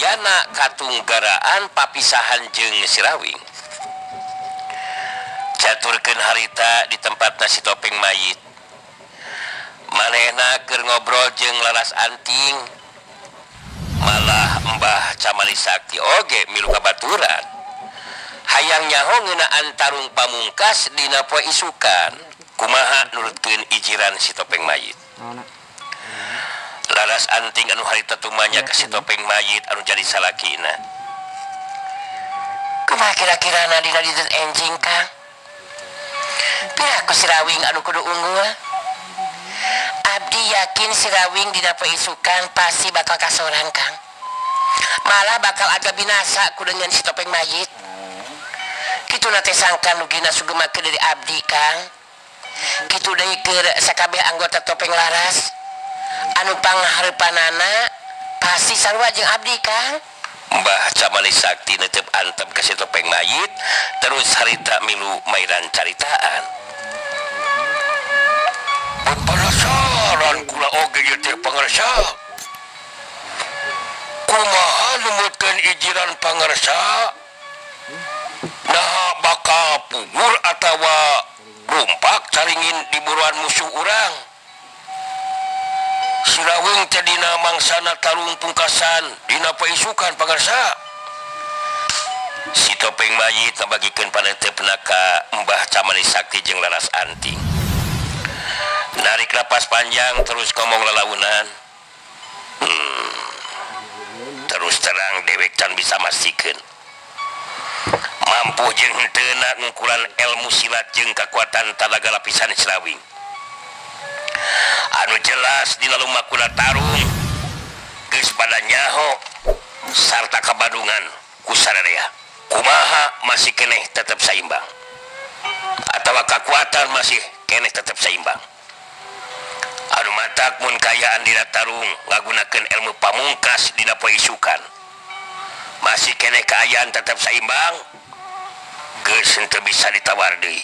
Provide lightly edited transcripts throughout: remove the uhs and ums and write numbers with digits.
Ayana katunggaraan papisahan jeung Sirawing. Caturkeun harita di tempat nasi topeng mayit. Manehna keur ngobrol jeung Laras Anting. Malah Mbah Camali Sakti oge milu kabaturan. Hayang nyaho ngeunaan tarung pamungkas dina poe isukan. Kumaha nurutkeun ijiran si topeng mayit. Laras Anting anu harita tumanya ka si topeng mayit anu jadi salakina. Kumaha kira-kirana dina dinten enjing Kang? Piraku Sirawing anu kudu unggul? Abdi yakin Sirawing dina poe isukan pasti bakal kasorang Kang. Malah bakal agak binasa ku dengan si topeng mayit. Kitu na teh sangkan lugina sugemakeun dari abdi Kang. Kitu deui keur sakabeh anggota topeng laras. Anu panghareupanana pasti sarua jeung abdi Kang. Mbah Camali Sakti netep antep ka si topeng mayit terus harita milu mairan caritaan. Penasaran kula oge ieu teh pangersa. Kumaha numutkeun ijiran pangersa? Naha bakal pugur atawa rumpak caringin di buruan musuh urang. Sirawing teh dina mangsana tarung pungkasan dina paisukan pangersa. Si topeng mayit ngabagikeun panetepna ka Mbah Camali Sakti jeung Laras Anting. Narik napas panjang terus ngomong lalaunan. Terus terang dewek can bisa mastikeun. Mampu jeung henteuna ngungkulan ilmu silat jeung kakuatan talaga lapisan Sirawing. Anu jelas di lalumakuna tarung geus pada nyaho sarta kabadungan ku sararea. Kumaha masih keneh tetep saimbang atawa kakuatan masih keneh tetep saimbang. Anu matak mun kayaan dina tarung ngagunakeun ilmu pamungkas dina poe isukan masih keneh kaayaan tetep saimbang, geus henteu bisa ditawar deui.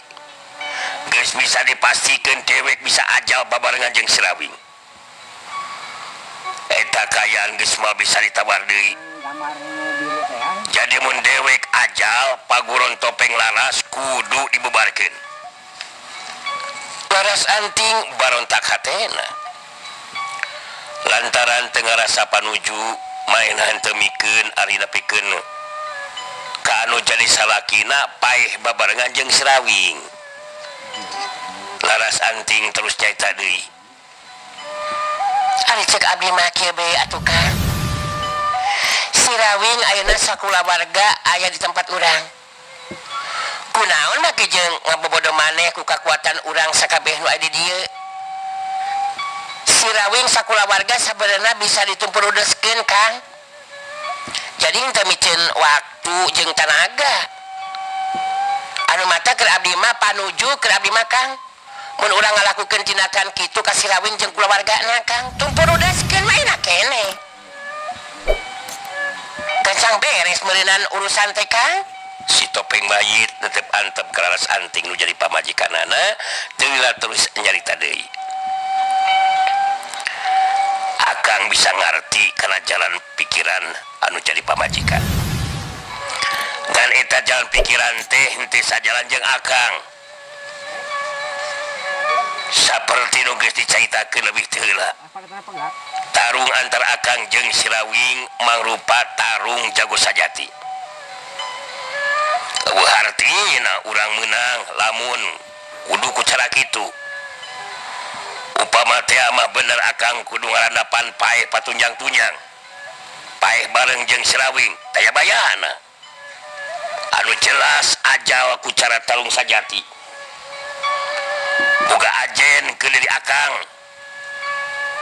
Geus bisa dipastikan dewek bisa ajal babarengan jeung Sirawing. Eta kaayaan geus moal bisa ditawar deui. Jadi mun dewek ajal paguron topeng laras kudu dibubarkeun. Laras Anting barontak hatena. Lantaran teu ngarasa panuju maenna henteu mikeun ari nepikeun ka anu jadi salakina paeh babarengan jeung Sirawing. Laras Anting terus nyaita deui. Ari cek abdi mah kieu bae atuh Kang. Sirawing ayeuna sakulawarga aya di tempat urang. Kunaon mah jeung ngabobodo maneh ku kakuatan urang sakabeh nu aya di dieu. Sirawing sakulawarga sabenerna bisa ditumpurudeskeun Kang. Jadi henteu miceun waktu jeung tanaga. Anu mata keur abdi mah panuju keur abdi mah Kang. Mun urang ngalakukeun tindakan kitu ka Sirawing jeung kulawargana Kang, tumpurudeskeun mah enak keneh. Gancang beres meureunan urusan teh Kang. Si topeng mayit tetep antep ka Laras Anting nu jadi pamajikanana, teu terus nyarita deui. Akang bisa ngarti kana jalan pikiran anu jadi pamajikan. Dan eta jalan pikiran teh henteu sajalan jeung akang. Saperti nu geus dicaritakeun leuwih teu heula. Tarung antar akang jeung Sirawing mangrupa tarung jago sajati. Eueuh hartina urang meunang lamun kudu ku cara kitu. Upama teh mah bener akang kudu ngarandapan paeh patunjang-tunjang. Paeh bareng jeung Sirawing taya bayana. Anu jelas ajal ku cara tarung sajati. Boga ajen ke diri akang.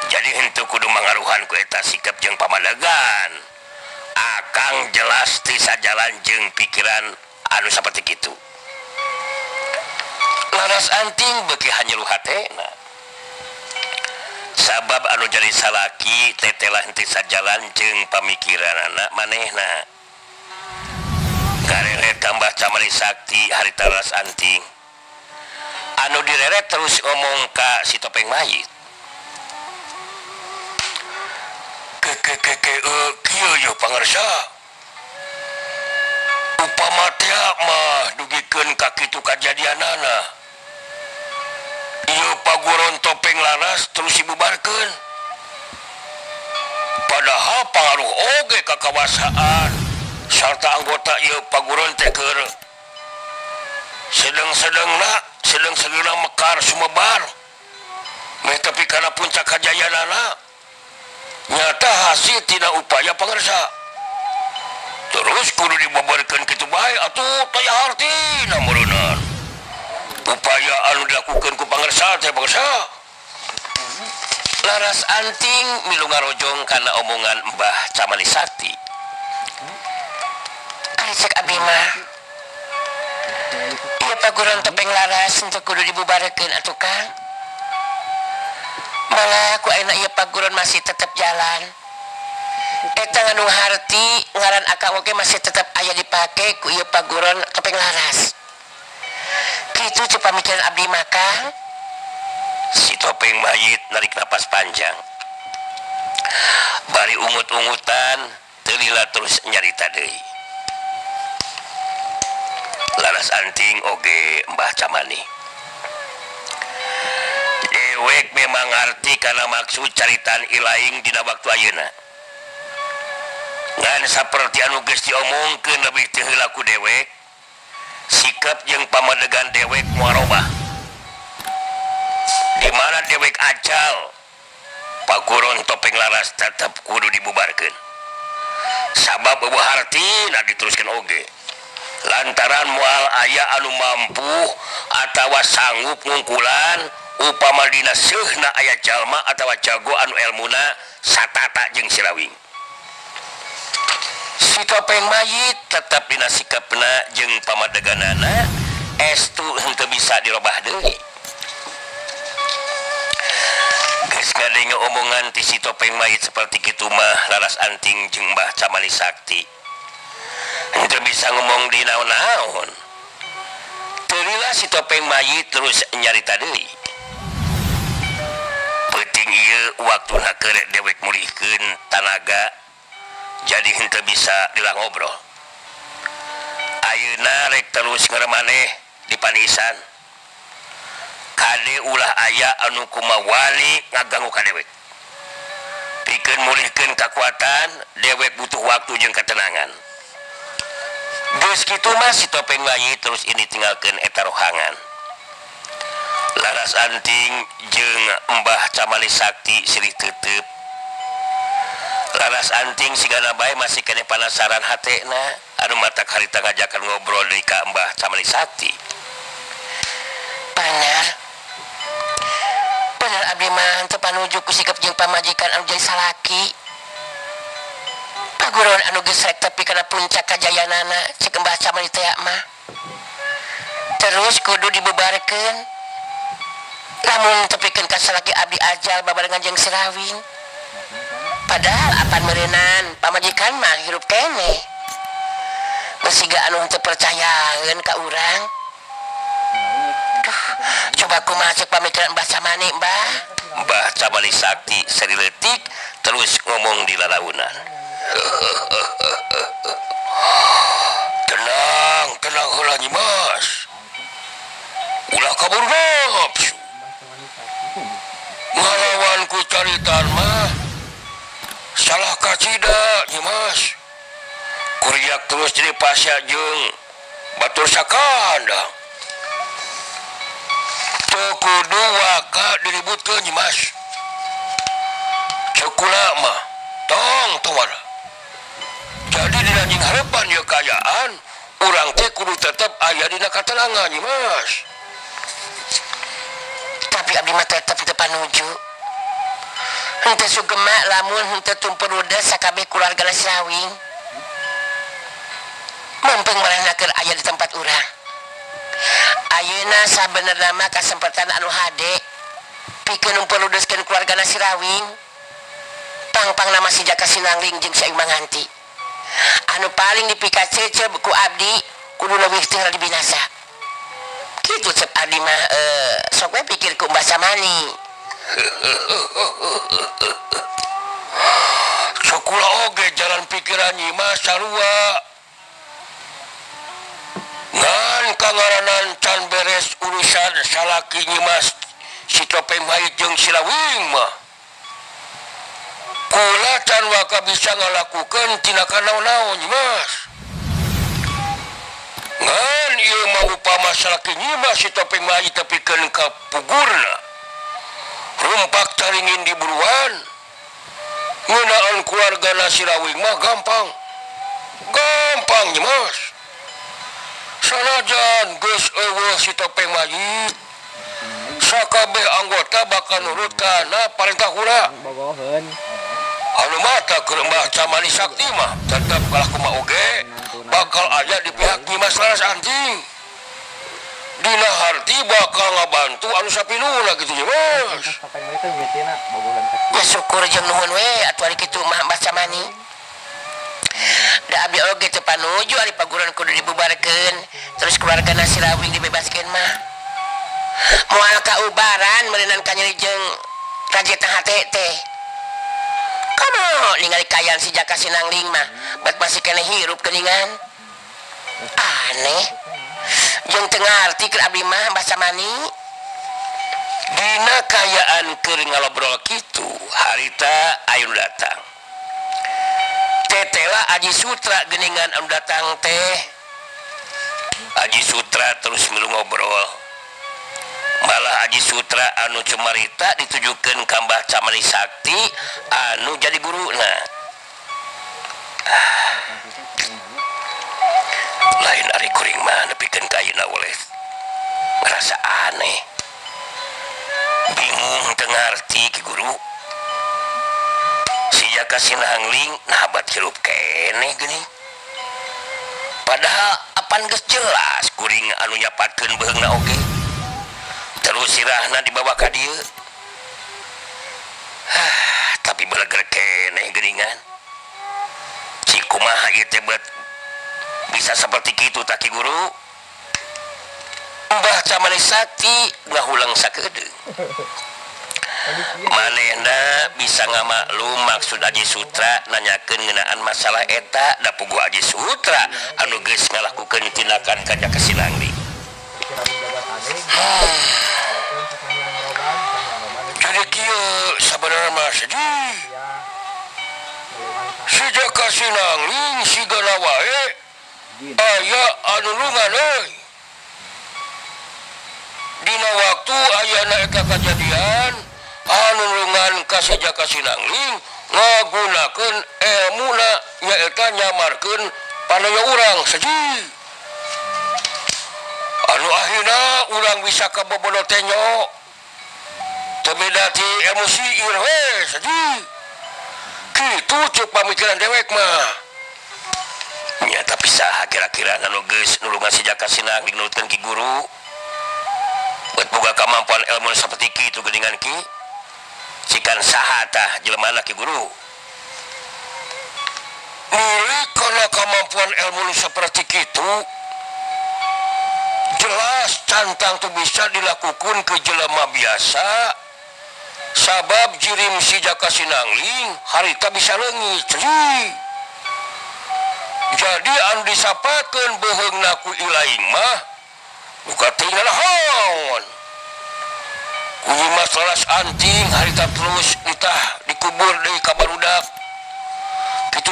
Jadi henteu kudu mangaruhan ku eta sikap jeung pamadagan. Akang jelas teu sajalan jeung pikiran anu saperti kitu. Laras Anting beuki hanyelu hatena. Sabab anu jadi salaki tetelah henteu sajalan jeung pamikiranana manehna. Karere tambah Camali Sakti harita Laras Anting. Anu direret terus ngomong ka si topeng mayit. Kieu yo pangersa. pangersa. Upama teh mah dugikeun ka kitu kajadianana. Ieu paguron topeng laras terus dibubarkeun. Padahal pangaruh oge ka kawasaan sarta anggota ieu paguron teh keur sedeng-sedengna, sedeng-sedengna mekar sumebar. Meh tapi kana puncak kajayaanana nyata hasil tina upaya pangersa. Terus kudu dibubarkeun kitu bae atuh taya hartina meureunnan. Upaya anu dilakukeun ku pangersa teh pangersa. Laras Anting milu ngarojong kana omongan Mbah Camali Sakti. Ari cek abdi mah ieu paguron topeng laras henteu kudu dibubarkeun atuh Kang. Malah ku ayeuna ieu paguron masih tetep jalan. Eta ngandung harti ngaran akang oge masih tetep aya dipake ku ieu paguron topeng laras. Kitu cek pamikiran abdi mah Kang. Si topeng mayit narik napas panjang. Bari ungut-ungutan teu lila terus nyarita deui. Laras Anting oge Mbah Camani. Dewek memang ngarti kana maksud caritaan Ilaing dina waktu ayeuna. Ngan saperti anu geus diomongkeun leuwih teu heula ku dewek, sikap jeung pamadegan dewek moal robah. Di mana dewek acal, paguron topeng laras tetep kudu dibubarkeun. Sabab eueuh hartina diteruskeun oge. Lantaran moal aya anu mampu atawa sanggup ngungkulan upama dina seuhna aya jalma atawa jago anu elmuna satata jeung Sirawing. Si topeng mayit tetep dina sikapna jeung pamadeganana estu henteu bisa dirobah deui. Geus ngadenge omongan ti si topeng mayit seperti kitu mah Laras Anting jeung Mbah Camali Sakti henteu bisa ngomong di naon-naon. Teu lila si topeng mayit terus nyarita deui. Peuting ieu waktuna keur dewek mulihkeun tanaga jadi henteu bisa dilah ngobrol. Ayeuna rek terus ngaremaneh di panisan. Kade ulah aya anu kumawali ngaganggu ka dewek. Pikeun mulihkeun kakuatan, dewek butuh waktu jeung ketenangan. Geus kitu mah si topeng mayit terus ini tinggalkeun eta rohangan. Laras Anting jeung Mbah Camali Sakti silih tetep. Laras Anting sigana bae masih keneh panasaran hatena anu matak harita ngajakan ngobrol deui ka Mbah Camali Sakti. Bener. Bener abdi mah teu panuju ku sikap jeung pamajikan anu jadi salaki. Paguron anu geus rek tepi kana puncak kajayaanana cek Mbah Camali teh mah. Terus kudu dibubarkeun. Lamun tepikeun ka salaki abdi ajal babarengan jeung Sirawing. Padahal apan meureunan pamajikan mah hirup keneh. Besiga anu teu percayaeun ka urang. Duh, coba kumaha cek pamikiran Mbah Camani, Mbah? Mbah Camali Sakti seri leutik terus ngomong di lalaunan. Tenang, tenang heula Nyi Mas. Ulah kabur nafsu. Ngalawan ku caritaan mah salah kacida Nyi Mas. Kuriak terus jadi pasya jeung batur sakandang. Teu kudu waka diributkeun Nyi Mas. Ceuk kula mah tong tawara. Jadi dina nying harepan ieu kaayaan urang teh kudu tetep aya dina katenangan Nyi Mas. Tapi abdi mah tetep teu panuju. Henteu sugema lamun henteu tumperuda sakabeh keluarga Sirawing. Mumpung manehna keur aya di tempat urang. Ayeuna sabenerna mah kasempatan anu hade pikeun numperudeskeun keluargana Sirawing. Pang-pangna masih Jaka Sinangling jeung si Ayu Manganti. Anu paling dipikacecep ku abdi kudu leuwih teh dibinasa. Kitu cep abdi mah sok we pikir ku Mbah Samani. Sok kula oge jalan pikiran Nyi salaki Nyimas si topeng mayit jeung Silawing mah kula can waka bisa ngalakukeun tindakan naon-naon Nyimas. Ngan ieu mah upama salaki Nyimas si topeng mayit tepikeun ka pugurna rumpak caringin di buruan ngeunaan keluargana Silawing mah gampang gampang Nyimas. Sanajan geus eueuh si topeng mayit sakabeh anggota bakal nurut kana parentah kula. Anu mata keur Mbah Camani Sakti mah tetep kalah kumaha oge bakal aya di pihak Nyimas Laras Anting. Dina harti bakal ngabantu anu sapinuna kitu Nyimas. Ya syukur jeung nuhun we atuh ari kitu mah Mbah Camani. Da abdi oge teu panuju ari paguron kudu dibubarkeun terus keluargana Silawing dibebaskeun mah. Moal kaubaran meureunan kanyeri jeung rajeta hate teh. Komo ningali kayan si Jaka Sinangling mah bat masih keneh hirup geuningan. Aneh. Jeung teu ngarti keur abdi mah Mbah Camani. Dina kayaan keur ngalobrol kitu harita aya nu datang. Tetela Aji Sutra geuningan anu datang teh. Aji Sutra terus milu ngobrol. Malah Aji Sutra anu cumarita ditujukeun ka Mbah Camani Sakti anu jadi guruna. Lain ari kuring mah nepikeun ka ayeuna oleh ngarasa aneh. Bingung teu ngarti ki guru. Si Jaka Sinangling nahabat hirup keneh geuning. Padahal apan geus jelas kuring anu nyapatkeun beheungna oge. Terus sirahna dibawa ka dieu. Tapi beleger keneh geuningan. Cik kumaha ieu teh bet bisa seperti kitu tah ki guru. Mbah Camani Sakti ngahulang sakedeung. Manehna bisa ngamaklum maksud Aji Sutra nanyakeun ngeunaan masalah eta da puguh Aji Sutra anu geus ngalakukeun tindakan ka Jaka Sinangling. Jadi kieu sabenerna mah sedih. Si Jaka Sinangling sigana wae aya anu lungan euy. Dina waktu ayana eta kajadian anu lungan ka si Jaka Sinangling ngagunakeun elmuna nyaeta nyamarkeun panaya urang sedih. Anu akhirna urang bisa kabobodo tenyo teu beda ti ilmu sihir we sedih. Kitu ceuk pamikiran dewek mah. Nya tapi saha kira-kira anu geus nulungan si Jaka Sinangling nurutkeun ki guru. Buat boga kemampuan ilmu seperti kitu geuningan ki. Cikan saha tah jelemana ki guru. Milik kana kemampuan ilmu seperti kitu jelas cantang tuh bisa dilakukan ke jelema biasa. Sabab jirim si Jaka Sinangling harita bisa leungit. Jadi anu disapakeun beuheungna ku ilaing mah buka tinggal haon. Ku Nyimas Laras Anting harita terus ditah dikubur deui ka barudak. Kitu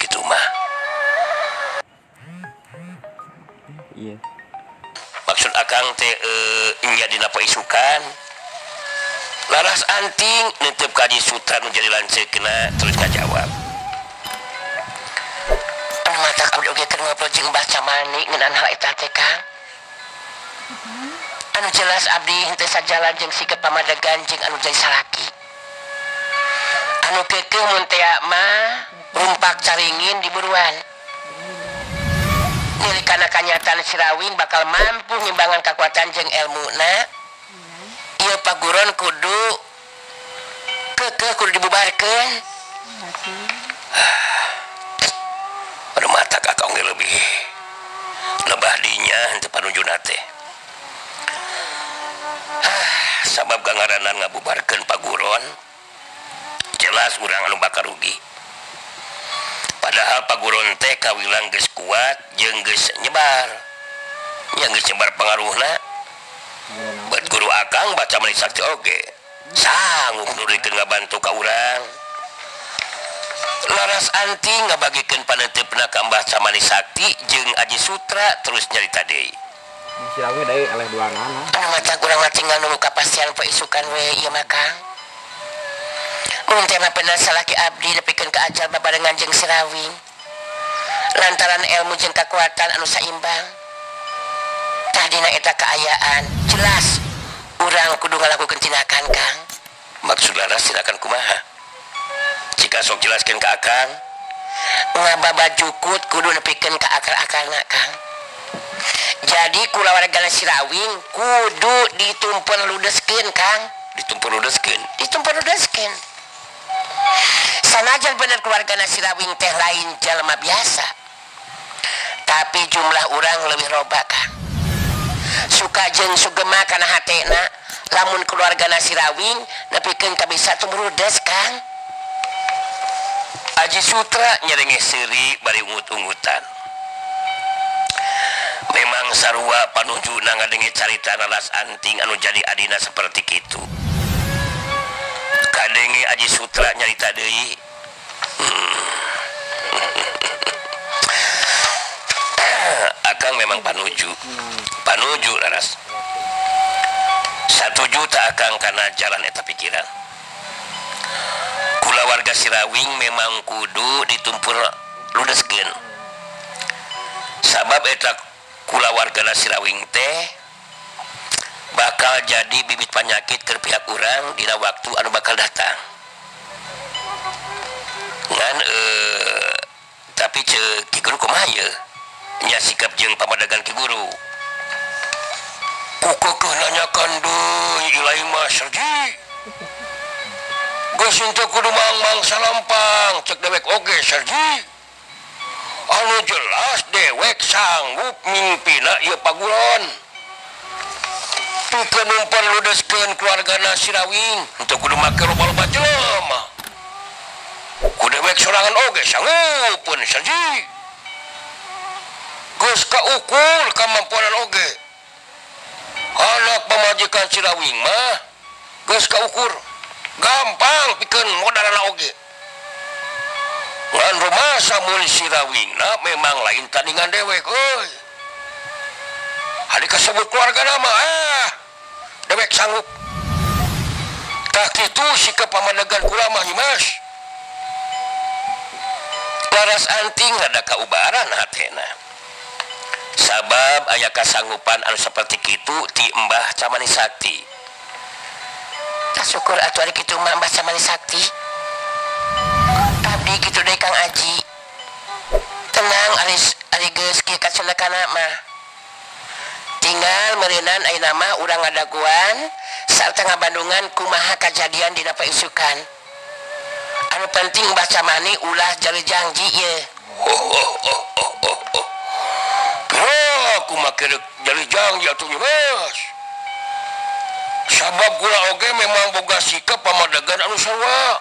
kitu mah. Iya. Maksud akang teh nya dina paisukan. Laras Anting nitip ka Aji Sutra nu jadi lanceukna terus ngajawab. Anu matak abdi oge keur ngobrol jeung Mbah Camani ngeunaan hal eta teh Kang. Anu jelas abdi henteu sajalan jeung sikep pamadegan jeung anu jadi salaki. Anu keukeuh mun tea mah rumpak caringin di buruan. Nilai kana kanyataan Sirawing bakal mampu ngimbangan kakuatan jeung elmuna. Ieu paguron kudu keukeuh kudu dibubarkeun. Aduh mata kakak oge lebih lebah dinya henteu panujuna teh. Sabab gangaranan ngabubarkeun paguron Jelas urang anu bakal rugi. Padahal paguron teh kawilang geus kuat jeung geus nyebar. Yang geus nyebar pengaruhna. Buat guru akang baca manis sakti oge. Sanggup nurikeun ngabantu ka urang. Laras Anting ngabagikeun panetepna ka Mbah Camanis Sakti jeung Aji Sutra terus nyarita deui. Silawe deui eleh duanana. Anu maca kurang mah tinggal nunggu kapastian poe isukan we ieu mah Kang. Mun teh mah bener salaki abdi nepikeun ka ajal babarengan jeung Sirawing. Lantaran ilmu jeung kakuatan anu saimbang. Tah dina eta kaayaan jelas urang kudu ngalakukeun tindakan Kang. Maksud Laras tindakan kumaha? Jika sok jelaskeun ka akang, ngababa jukut kudu nepikeun ka akar-akarna Kang. Jadi kulawarga Sirawing kudu ditumpun ludeskeun Kang. Ditumpun ludeskeun? Ditumpun ludeskeun. Sanajan bener keluarga Sirawing teh lain jalma biasa, tapi jumlah urang lebih loba Kang. Suka jeung sugema kana hatena lamun keluarga Sirawing nepikeun ka bisa tumrudes Kang. Aji Sutra nyerengeh seuri bari ungut-ungutan. Memang sarua panujuna ngadenge carita Laras Anting anu jadi adina seperti kitu. Kadenge Aji Sutra nyarita deui. Akang memang panuju. Panuju Laras. 1 juta akang kana jalan eta pikiran. Kulawarga Sirawing memang kudu ditumpur ludeskeun. Sabab eta kulawarga Sirawing teh bakal jadi bibit penyakit ke pihak urang dina waktu anu bakal datang. Ngan tapi ceuk Ki Guru kumaha ye? Nya sikap jeung pamadagan Ki Guru. Kukeukeun nanyakan deui ilahi mah sergi. Geus henteu kudu mangmang salampang cek dewek oge sergi. Anu jelas dewek sanggup mimpina ieu paguron. Pikeun numpen ludeskeun keluargana Sirawing henteu kudu make loba-loba jelema. Ku dewek sorangan oge sanggupeun sergi. Geus kaukur kamampuanan oge. Anak pamajikan Sirawing mah geus kaukur. Gampang pikeun modalna oge. Ngan rumasa mun Sirawingna memang lain tandingan dewek euy. Hari kasebut keluarga nama dewek sanggup. Tah kitu sikap pamadegan kula mah Nyimas. Laras Anting rada kaubaran hatena. Sabab aya kasanggupan anu saperti kitu ti Mbah Camanis Sakti. Tah syukur atuh ari kitu mah Mbah Camanis Sakti. Abdi kitu deui Kang Aji. Tenang ari geus kieu kacenekana mah. Tinggal meureunan ayeuna mah urang ngadaguan sarta ngabandungan kumaha kajadian dina paisukan. Anu penting Mbah Camani ulah jali janji ye. Aku make jali janji atuh Nyimas. Sabab kula oge memang boga sikap pamadegan anu sarua.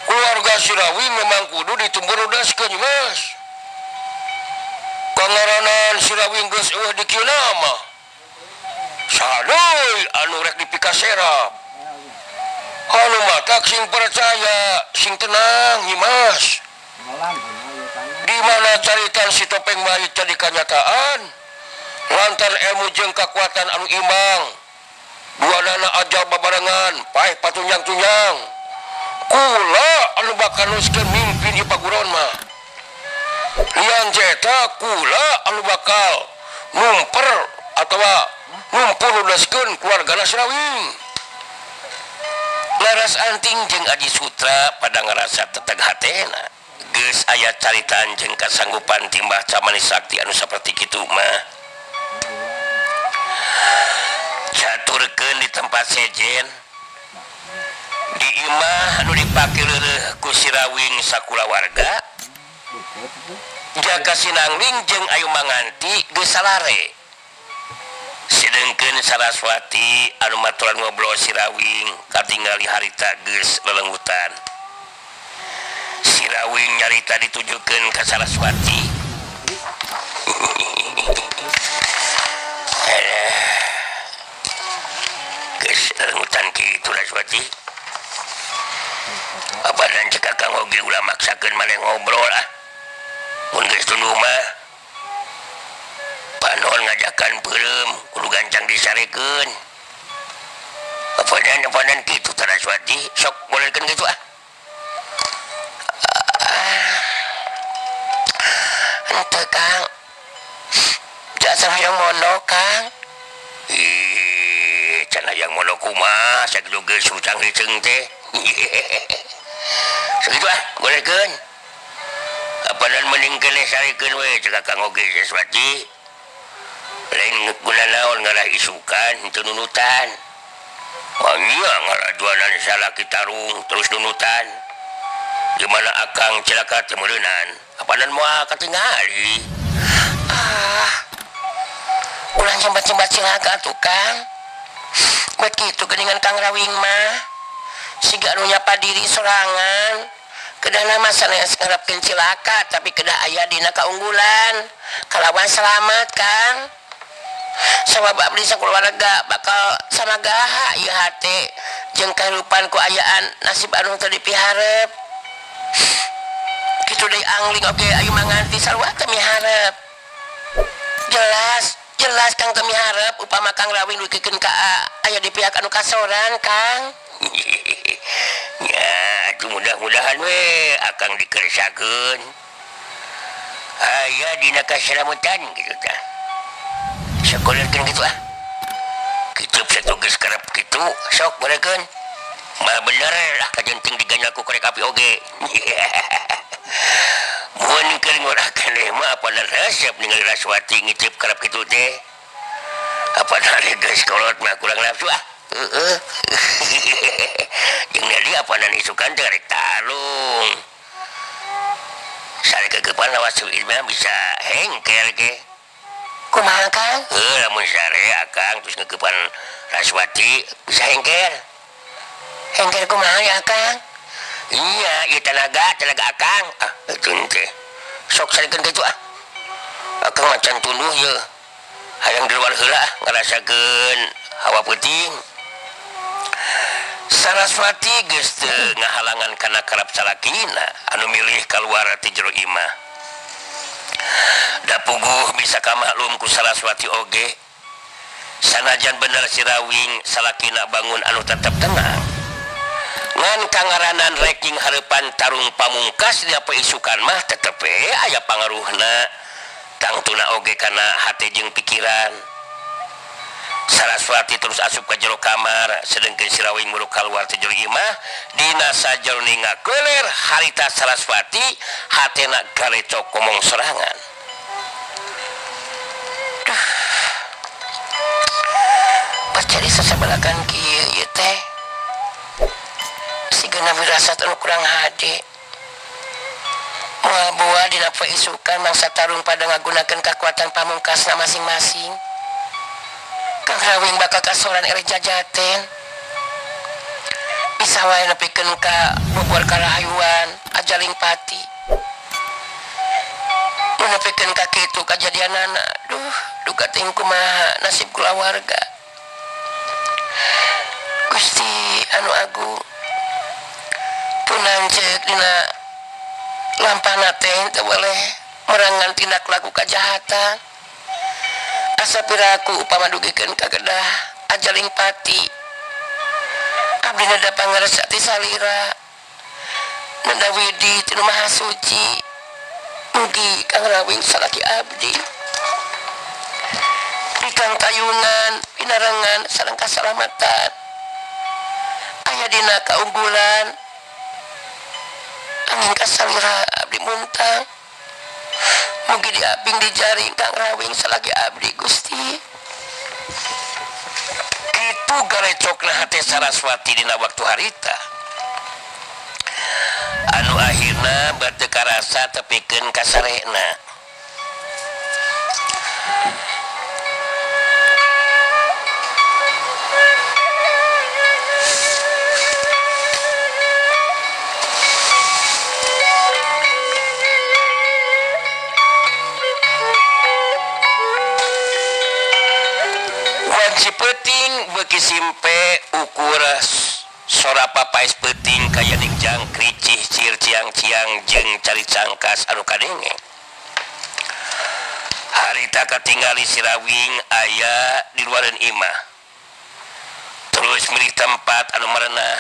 Keluarga Sirawing memang kudu ditumbur ludeskeun Nyimas. Pangaranan Sirawing geus eueuh di kieu mah. Sadeui anu rek dipikaserap. Anu matak sing percaya, sing tenang Nyimas. Di mana caritan si topeng mayit jadi kanyataan, lantar ilmu jeung kakuatan anu imbang. Dua dana ajal babarengan, paeh patunjang-tunjang. Kula anu bakal nuskeun mimpin ieu paguron mah. Lian jeta kula anu bakal numper atawa numpur ludeskeun keluargana Sirawing. Laras Anting jeung Aji Sutra pada ngarasa teteg hatena. Geus aya caritaan jeung kasanggupan ti Mbah Camanis Sakti anu saperti kitu mah. Caturkeun di tempat sejen. Di imah anu dipake leureuh ku Sirawing sakulawarga. Jaka Sinangling jeung Ayu Manganti geus salare. Sedengkeun Saraswati anu maturan ngobrol Sirawing katingali harita geus lelenggutan. Sirawing nyarita ditujukeun ka Saraswati. Geus lelenggutan kitu Saraswati. Apadan cek akang oge ulah maksakeun maneh ngobrol ah. Mun geus tunduh mah panon ngajakan peureum kudu gancang disarekeun. Apadan kitu Saraswati sok bolehkeun kitu ah. Henteu Kang. Jasa hayang mono Kang. Ih, can hayang mono kumaha sakitu geus rucang-riceng teh. Sakitu ah, bolehkeun. Apadan mending keneh sarekeun we cek akang oge Saraswati. Lain guna naon ngarah isukan henteu nunutan. Wah, ngarah jualan salaki tarung terus nunutan. Di mana akang celaka teh meureunan. Apadan moal katingali. Ah. Ulah nyembat-nyembat cilaka atuh Kang. Bet kitu geuningan Kang Rawing mah. Siga anu nyapa diri sorangan. Kedahna mah sanes ngarepkeun cilaka tapi kedah aya dina kaunggulan. Kalawan selamat Kang. Sabab abdi sakulawarga bakal samagaha ieu hate jeung kahirupan ku ayaan nasib anu teu dipiharep. Kitu deui angling oge ayu manganti sarua teu miharep. Jelas, jelas Kang teu miharep upama Kang Rawing dugikeun ka aya di pihak anu kasoran Kang. Ya, atuh mudah-mudahan we akang dikersakeun. Aya dina kasalametan kitu tah. Sakoleurkeun kitu ah. Kitu satu geus kerep kitu sok bolehkeun. Mah bener lah kajenting diganjal ku korek api oge. Mun keur ngorahkeun mah apanan resep ningali Raswati ngicip kerep kitu teh. Apanan geus kolot mah kurang nafsu ah. Heeh. Jeung deui apanan isukan teh rek tarung. Sare kegepan lawas mah bisa hengkel ge. Kumaha Kang? Heuh lamun sare akang terus ngegepan Raswati bisa hengkel. Hengkel kumaha ya Kang? Iya, ieu tenaga, tenaga akang. Ah, itu teh. Sok sarekeun kitu ah. Akang macan tunduh ye. Hayang di luar heula ngarasakeun hawa peuting. Saraswati geus teu ngahalangan kana karep salakina anu milih kaluar ti jero imah. Da puguh bisa kamaklum ku Saraswati oge. Sanajan bener Sirawing salakina bangun anu tetep tenang. Ngan kangaranan reking hareupan tarung pamungkas di apa isukan mah tetep we aya pangaruhna. Tangtuna oge kana hate jeung pikiran. Saraswati terus asup ka jero kamar sedengkeun Sirawing muruk kaluar ti jero imah. Dina sajeroning ngakeler harita Saraswati hatena galecok ngomong sorangan. Duh. Pas jadi sasabalakan kieu ieu teh. Sigana wirasat anu kurang hade. Moal buah dina poe isukan mangsa tarung pada ngagunakeun kakuatan pamungkasna masing-masing. Kang Rawing bakal kasoran erek jajaten. Bisa wae nepikeun ka bobor karahayuan ajaling pati. Mun nepikeun ka kitu kajadianana, duh, duka teuing kumaha nasib kulawarga. Gusti anu agung punancek dina lampahna teh teu boleh merangan tindak laku kajahatan. Asa piraku upama dugikeun ka gedah ajaling pati. Abdi nada pangarsa ti salira. Nada widi ti nu maha suci. Mugi Kang Rawing salaki abdi. Pikang tayungan pinarengan sareng kasalamatan. Aya dina kaunggulan. Angin kasalira abdi muntang. Mugi diabing dijaring Kang Rawing salaki abdi Gusti. Kitu garecokna hate Saraswati dina waktu harita. Anu akhirna bade karasa tepikeun ka sarena. beuki simpe ukur sora papaes peuting kaya ning jangkrik cicir ciang-ciang jeung cari cangkas anu kadenge. Harita katingali Sirawing aya di luareun imah. Terus milih tempat anu marenah.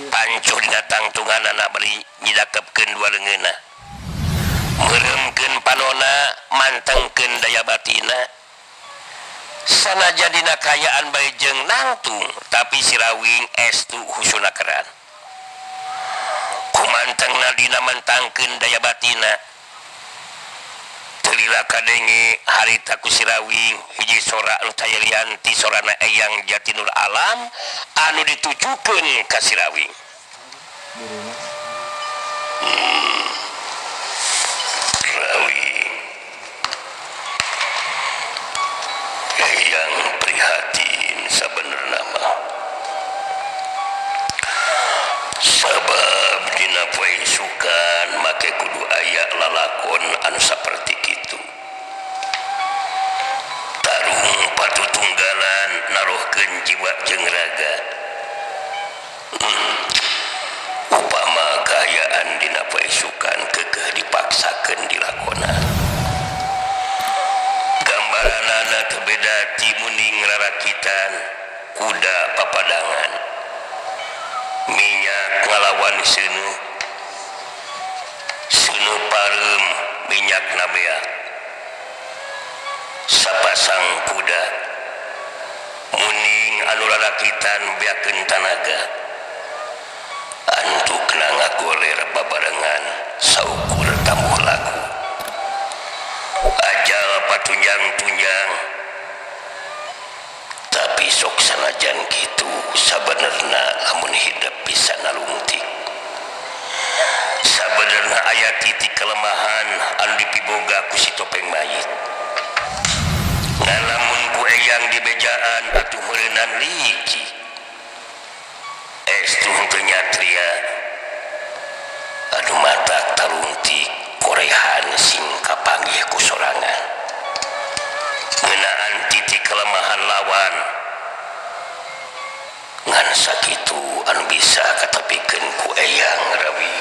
Pancuh dina tangtunganana bari nyidakepkeun dua leungeunna. Meureumkeun panona, mantengkeun daya batina. Sanajan dina kaayaan bae jeung nangtung, tapi Sirawing estu husuna keran. Kumantengna dina mentangkeun daya batina. Lila kadenge harita ku Sirawing hiji sora anu tayelian ti sorana Eyang Jatinur Alam anu ditujukeun ka Sirawing. Rawing Eyang prihatin sabenerna mah sabab dina poe isukan make kudu aya lalakon anu saperti kitu. Tarung patutunggalan narohkeun jiwa jeung raga. Upama kaayaan dina poe isukan keukeuh dipaksakeun dilakonan. Gambaranana teu beda ti muning rarakitan kuda papadangan. Minyak ngalawan seuneu. Seuneu pareum minyak nabeak. Sapasang kuda muning anu rarakitan beakeun tanaga. Antukna ngagoler babarengan saukur tamuh laku. Ajal patunjang-tunjang. Tapi sok sanajan kitu sabenerna lamun hidup bisa nalungtik. Sabenerna aya titik kelemahan anu dipiboga ku si topeng mayit. Ngan lamun ku Eyang dibejaan atuh meureunan licik. Estu henteu nyatria. Anu mata talungtik korehan sing kapanggih ku sorangan. Ngeunaan titik kelemahan lawan. Ngan sakitu anu bisa katepikeun ku Eyang Rawi.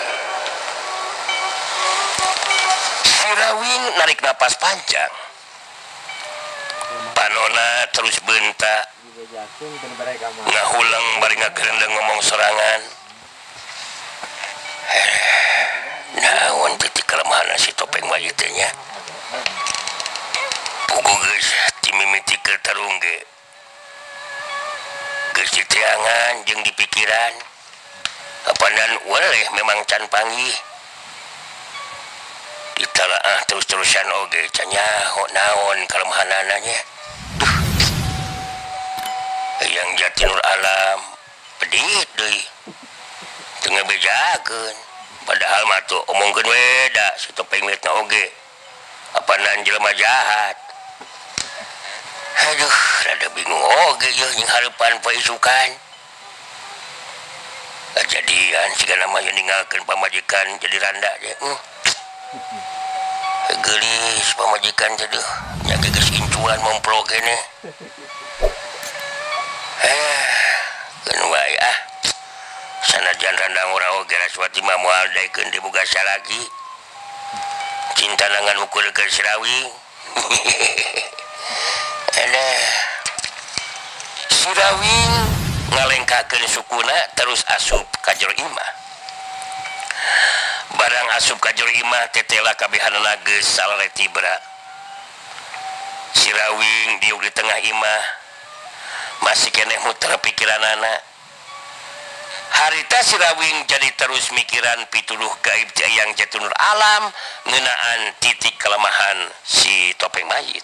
Sirawing narik napas panjang. Panona terus bentak. Ngahulang bari ngagerendeng ngomong sorangan. Naon titik kelemahan si topeng mayit teh nya. Puguh geus ti mimiti keur tarung ge. Geus diteangan jeung dipikiran. Apanan weleh memang can panggih. Ditalaah terus-terusan oge can nyaho naon kalemahanana nya. Duh. Eyang Jatinur Alam pedit deui. Teu ngabejakeun. Padahal mah tuh omongkeun we da si topeng mayitna oge. Apanan jelema jahat. Aduh, rada bingung oge yeuh jeung hareupan poe isukan. Kajadian sigana mah ieu ninggalkeun pamajikan jadi randa teh. Geulis pamajikan teh deuh, nya geus incuan momplok keneh. Keun wae ah. Sanajan randa ngora oge Raswati mah moal daekeun diboga salaki. Cinta ngan ukur keur Sirawing. Alah. Sirawing ngalengkakeun sukuna terus asup ka jero imah. Barang asup ka jero imah tetela kabehanana geus salaleti-bra. Sirawing diuk di tengah imah. Masih keneh muter pikiranana. Harita Sirawing jadi terus mikiran pituduh gaib ti Eyang Jatinur Alam ngeunaan titik kelemahan si topeng mayit.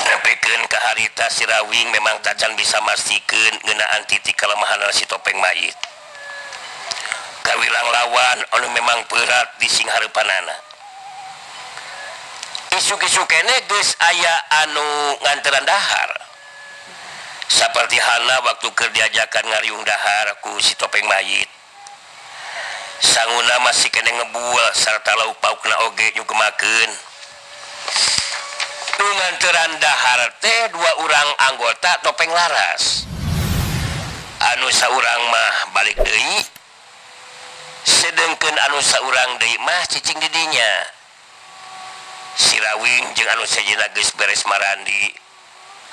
Nepikeun ka harita Sirawing memang tacan bisa mastikeun ngeunaan titik kelemahan si topeng mayit. Kawilang lawan anu memang berat di sing hareupanana. Isuk-isuk kene geus aya anu nganteran dahar. Saperti halna waktu keur diajakan ngariung dahar ku si topeng mayit. Sanguna masih kene ngebual sarta lauk paukna oge nyugemakeun. Nu nganteran dahar teh dua urang anggota topeng laras. Anu saurang mah balik deui, sedengkeun anu saurang deui mah cicing di dinya. Sirawing jeung anu sejenna geus beres marandi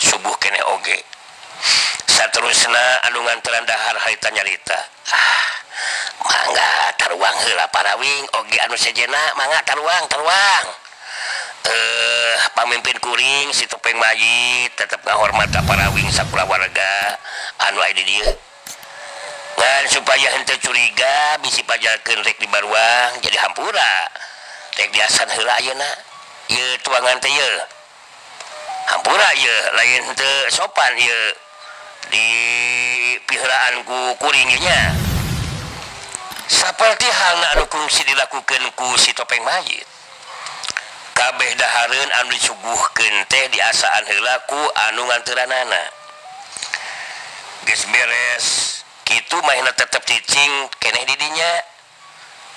subuh keneh oge. Saterusna anu nganteran dahar harita nyarita. Ah, mangga taruang heula parawing oge anu sejenna mangga taruang taruang. Pamimpin kuring si topeng mayit tetep ngahormat ka parawing sakulawarga anu aya di dieu. Ngan supaya henteu curiga bisi pajalkeun rek dibaruang jadi hampura. Rek diasan heula ayeuna. Ieu tuangan teh ieu. Hampura ieu lain henteu sopan ieu di piheulaan ku kuring ieu nya. Saperti halna anu kungsi dilakukeun ku si topeng mayit. Kabeh dahareun anu disuguhkeun teh diasaan heula ku anu nganteuranana. Geus beres kitu mahna tetep cicing keneh di dinya.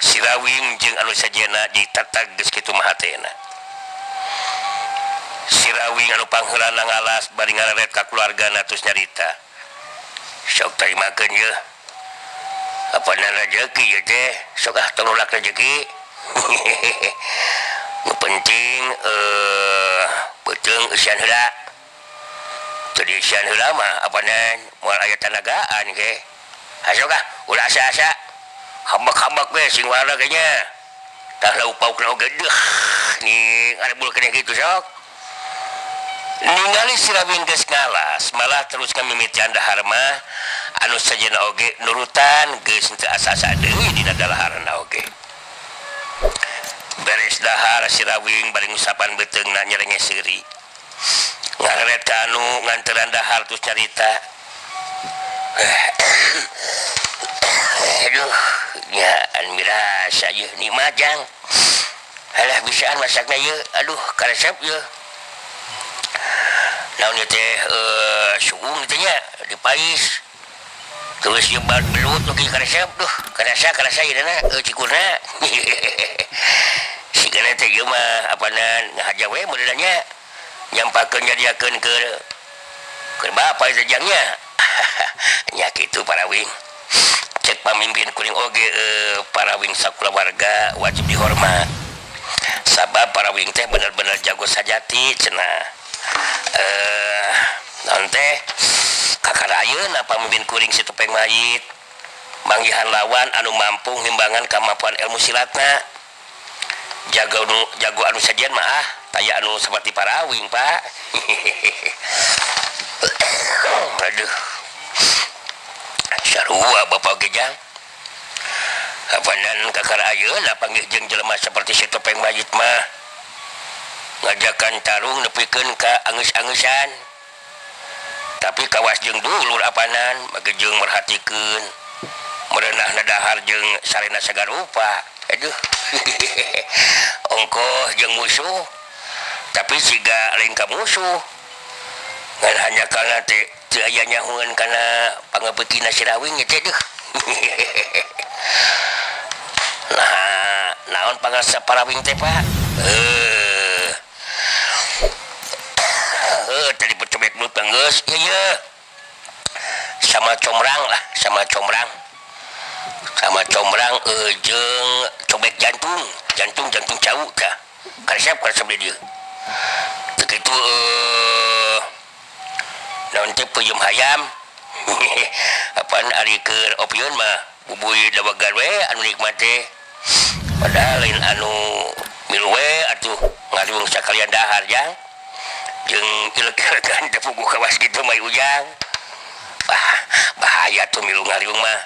Sirawing jeung anu sajena ditatag geus kitu mah hatena. Sirawing anu pangheulana ngalas bari ngareret ka keluargana terus nyarita. Sok tarimakeun yeuh. Apana rejeki ieu teh? Sok ah tong nolak rejeki. Nu penting beuteung eusian heula. Teu dieusian heula mah apana moal aya tanagaan ge. Hayo ah ulah asa-asa. Hambak-hambak we sing warna ge nya. Tah lauk paukna oge deuh ning arebul keneh kitu sok. Ningali Sirawing geus ngalas malah terus ngamimitian dahar mah anu sejenna oge nurutan geus teu asa-asa deui dina dalaharna oge. Beres dahar Sirawing bari ngusapan beuteungna nyerenge seuri. Ngareret ka anu nganteran dahar terus nyarita. Aduh, nya an mirasa ieu nikmat jang. Halah bisaan masakna ieu, aduh karesep ieu. Naon ieu teh suung teh nya dipais. Terus ieu belut oge karesep duh, karasa ieu na cikurna. Sigana teh ieu mah apana ngahaja we modelna nya. Nyampakeun nyadiakeun ke bapa teh jangnya. Nya kitu parawing. Cek pamimpin kuring oge parawing sakulawarga wajib dihormat. Sabab parawing teh bener-bener jago sajati cenah. Naon teh kakara ayeuna pamimpin kuring si topeng mayit manggihan lawan anu mampu ngimbangan kemampuan ilmu silatna. Jago jago anu sajian mah ah taya anu seperti parawing Pak. Aduh. Sarua bapak oge jang. Apanan kakara ayeuna panggih jeung jelema seperti si topeng mayit mah. Ngajakan tarung nepikeun ka angeus-angeusan. Tapi kawas jeung dulur apanan mage jeung merhatikeun. Merenahna dahar jeung sarena sagarupa. Aduh. Ongkoh jeung musuh. Tapi siga lain ka musuh. Ngan hanya kana teh teu aya nyahueun kana pangabeutina Sirawing teh deuh. Nah, naon pangasa parawing teh Pak? Tadi pecobek mulut geus ieu ye. Sama comrang lah, sama comrang. Sama comrang jeung cobek jantung, jantung cau tah. Karesep di dieu. Teu kitu naon teh peuyeum hayam. Apaan ari keur opieun mah bubuy dawagan we anu nikmat teh. Padahal lain anu milu we atuh ngariung sakalian dahar jang. Jeung ilek-ilekan teh puguh kawas kitu mah ujang. Bah, bahaya tuh milu ngariung mah.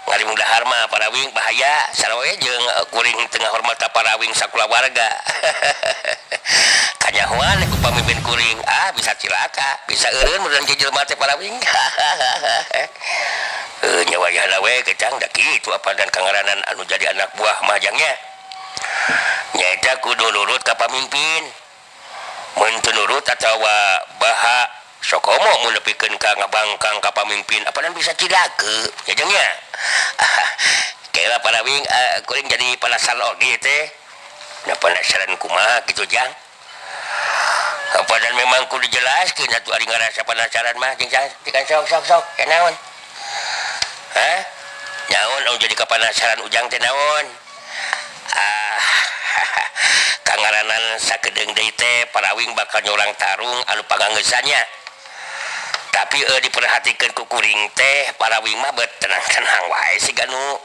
Ngariung dahar mah parawing bahaya sarua jeung kuring tengah hormat ka parawing sakulawarga. Kanyahoan ku pamimpin kuring, ah bisa cilaka, bisa eureun mun jelema teh parawing. Nya wayahna we kecang da kitu apa dan kangaranan anu jadi anak buah mah jangnya. Nyaeta kudu nurut ka pamimpin. Mun teu nurut atawa baha sokomo mun nepikeun ka ngabangkang ka pamimpin apanan bisa cilaka nya jangnya. Kela parawing kuring jadi penasaran oge teh. Nah penasaran kumaha kitu jang. Apa dan memang kudu dijelaskeun atuh ari ngarasa penasaran mah jeung sok sok sok ke naon? Hah? Naon anu jadi kapanasaran Ujang teh naon? Ah, kangaranan sakedeung deui teh parawing bakal nyorang tarung anu pangangeusannya. Tapi diperhatikeun ku kuring teh parawing mah bet tenang-tenang wae siga nu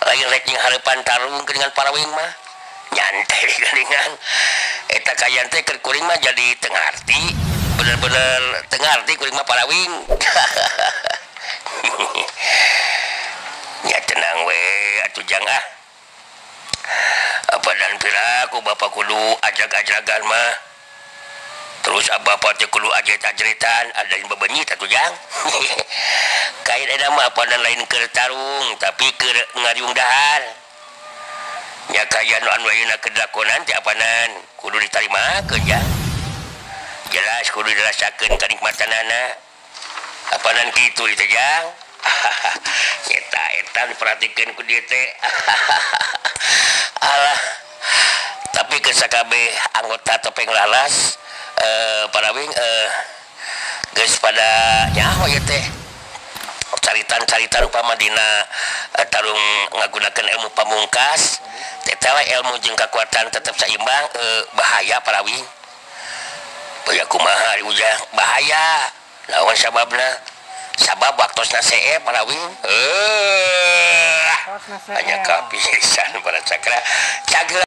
lain rek jeung hareupan tarung dengan parawing mah. Nyantai geuningan. Eta kayan teh keur kuring mah jadi teu ngarti, bener-bener teu ngarti kuring mah parawing. Nya tenang we atuh jang ah. Apa dan piraku bapak kudu ajag-ajagan mah. Terus bapak teh kudu ajet-ajetan, ada yang bebenyit atuh jang. Kain eta mah apa dan lain keur tarung tapi keur ngariung dahar. Nya kayan anu ayeuna kelakonan teh apanan kudu ditarimakeun jang. Jelas kudu dirasakeun kanikmatanana. Apanan kitu teh jang. Eta eta diperhatikeun ku dieu teh. Alah. Tapi ke sakabeh anggota topeng lalas parawing geus pada nyaho ieu teh. Caritan-caritan upama dina tarung ngagunakeun ilmu pamungkas teh ilmu jeung kekuatan tetep saimbang bahaya parawing. Baya kumaha ari Ujang bahaya. Lawan sababna? Sabab waktosna see parawing. Hanya kapisan para cakra. Cakra.